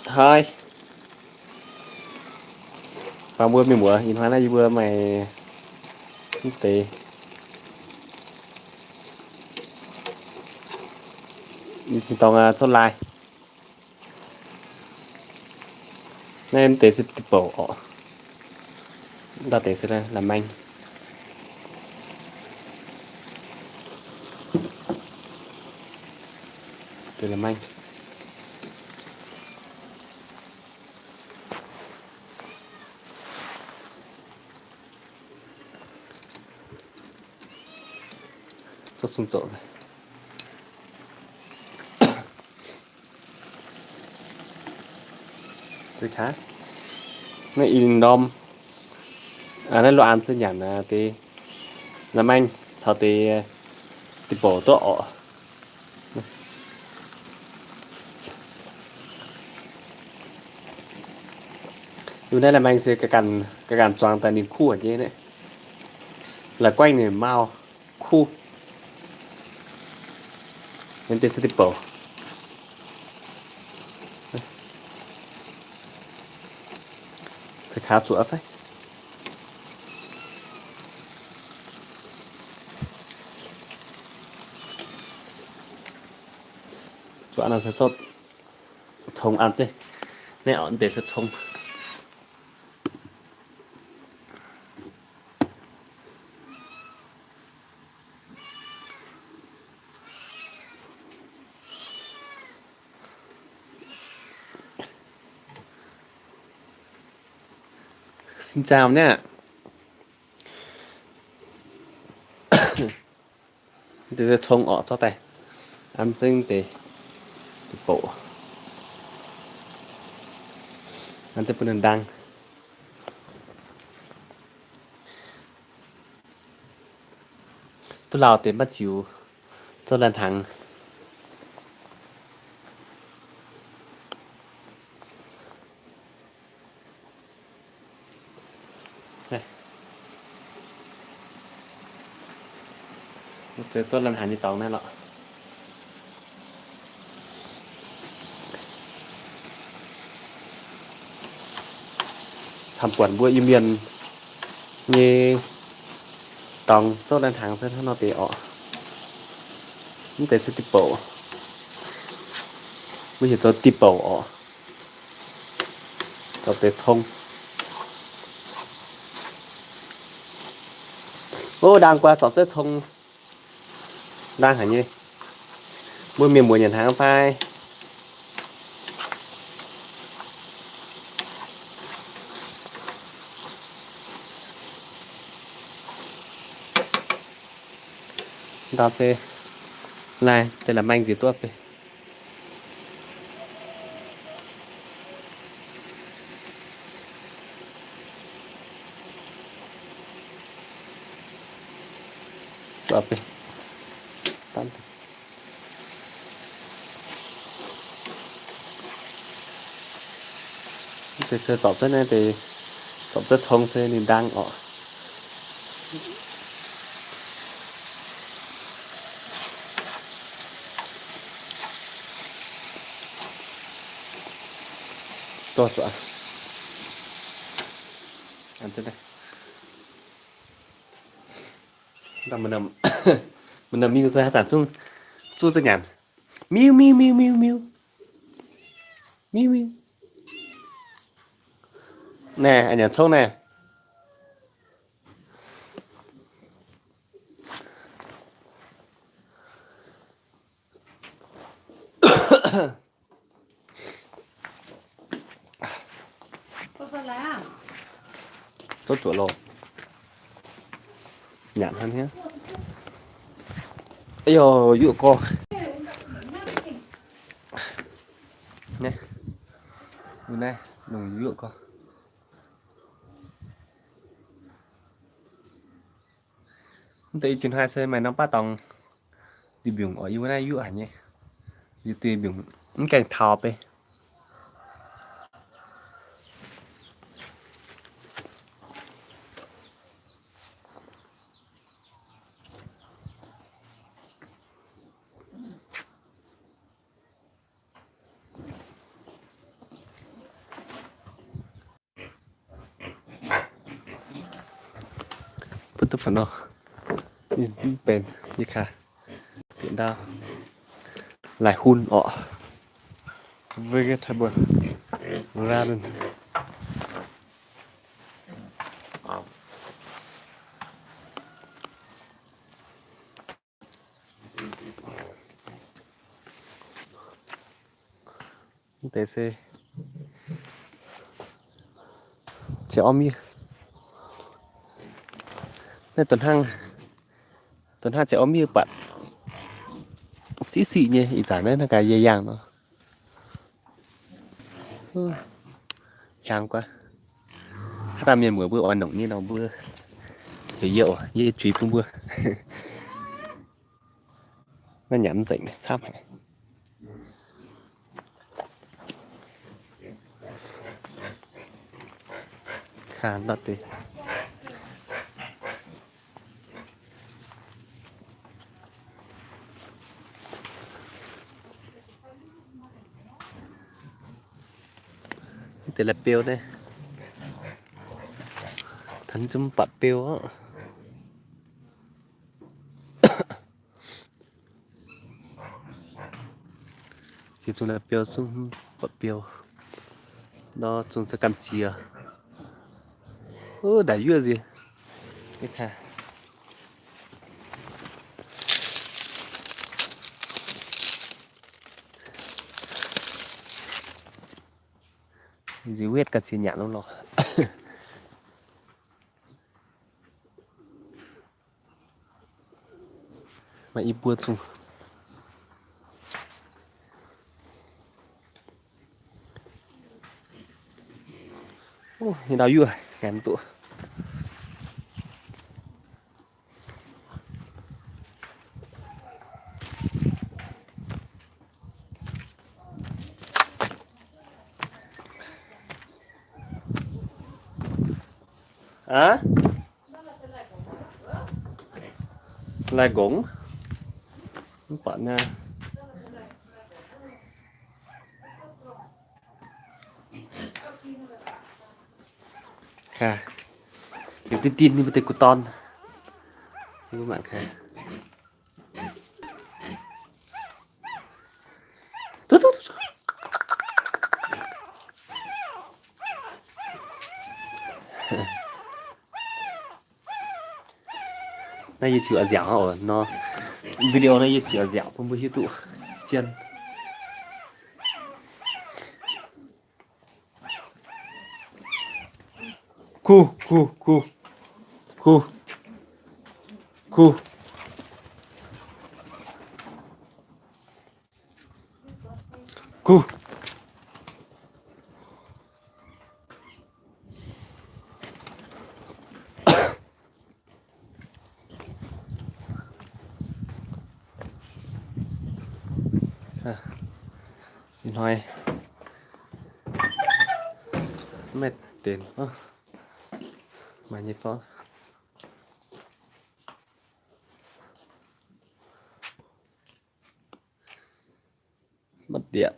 Hnoi, baac mbuo mienh muoz, ih hnoi naaiv yie mbuo maaih mv deix, yie cingx dorng zouv lai. Naaiv mv deix se deic-bouc orqc. Ndau deix se la'maeng. Deix la'maeng. Zorqv sung zoux. Se kaav, naaiv ih ndorm, naaiv lo an se nyanc deix la'maeng caux deix deic-bouc duqv orqc. Yie naaiv la'maeng se ga'ganh zuangx daaih ninh kuv nyei. La'guaengv ninh mauh kuv. Naaiv deix se deic-bouc. Se kaav zuqc fai? Zuqc nor se zorqv cong an zeiv. Naaiv orqc, deix se cong. Xin chào nhá. Deix se cong orqc, zorqv daaih an zeiv deix deic-bouc, an zeiv bun ninh ndaang. Duqv lauh deix maiv ziux, zorqv lai-hnaangx. Se zorqv lai-hnaangx nyei dorngx naaiv lorqc. Camv-buonc mbuo Iu-Mienh nyei dorngx zorqv lai-hnaangx se hnangv nor deix orqc. Mv deix se deic-bouc. Mbuo heuc zoux deic-bouc orqc. Zorqv deix cong. Ov, ndaang guai, zorpc zeiv cong ndaang haic nyei. Mbuo mienh muoz nyanc hnaangx fai? Ndau se lai deix la'maeng nziex duqv beiv. Deix se zorpc zeiv naaiv deix, zorpc zeiv cong se ninh ndaang orqc. Dorh zuqc. Mv norm miu se haaix zanc zungv zuqv za'nyanc. Miu, miu, miu, miu, miu. Miu, miu. Naaiv, a'nyanc cong naaiv. Duqv zuqc loh. Nyanc hnangv hniev. Ih, yuoqv gorx. Naaiv, naaiv, nungx yuoqv gorx. Mv deix ih jiex hnoi se maaih norm baav dorngx diuh mbiungc oc, yie mbuo naaiv yuoqv haic nyei. Yie diuh mbiungc mv gaengh taux beiv. Duqv fai nor, ninh mv benx nyei kaax. Bieqc ndau laaix hun orqc. Vegetable garden. Mv deix se ziouc orv miev. Naaiv da'hnangv, da'hnangv ziouc orv miev buatc siqv siqv nyei. Ih zanc naaiv hnangv gaax yie yangh nor. Hiaangx guaav. Haaix dauh mienh muoz mbuo oix nongc nyei nor mbuo heuc yie oc, yie juix bun mbuo. Naaiv nyanc mv nzengc, camv haic. Kaa ndortv deix. Deix la'biou naaiv, taux zungv mv baac biou oc. Ziex zungh la'biou zungv mv baac biou. Nor zungv se gamh ziex. Ov, ndaaic yuoqv nziex. Nziex wetv gamh ziex nyanc lorqc. Maaih i buo zungh. Ov, nyei ndau yuoqv ngaengc mv duqv. Aa? Lai nqongx. Mv baac naaiv kaax, yietc din din ninh mbuo deix gu'dorn. Mbuo mangc kaax. Duqv, duqv, duqv, duqv. Naaiv yie ziouc oix nziaauc oc nor. Video naaiv yie ziouc oix nziaauc bun mbuo hiuv duqv zien. Kuh, kuh, kuh. Kuh. Kuh. Kuh. Ih hnoi maiv deix, maaih nyei fai. Maiv deix.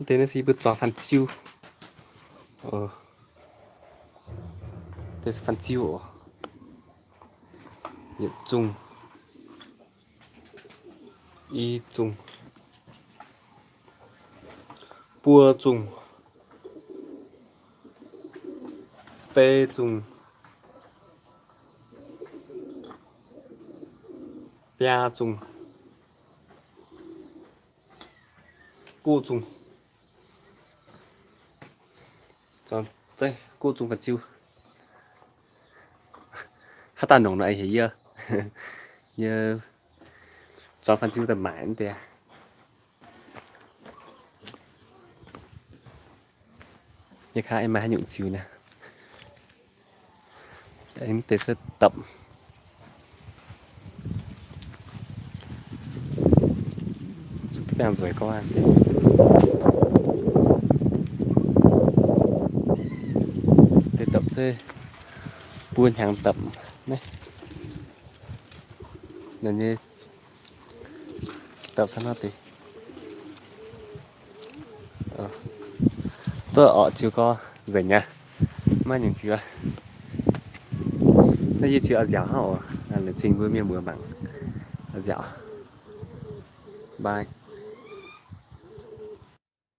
Deix naaiv se yie mbuo zuangx faan-ziu. Deix se faan-ziu oc. Yietc zungh, i zungh, buo zungh, bei zungh, biaa zungh, guv zungh. Zuangx guv zungh faan-ziu. Haaix dauh nongc nor heuc yie. Yie zuangx faan-ziu daaih maaic mv deix. Yie kaav aengx maaih haaix nyungc ziux naaiv. Aengx deix se dapv. Baengh nzueic gorngv deix. Buo hnyangx dapc naaiv, dapc caux nor deix. Duqv orqc ziux gorx nzengc aqv. Maiv nyungc ziux. Naaiv yie ziux oix nziaauc hnangv oc. Laengz zingh mbuo mienh muoz mangc. Nziaauc. Bye.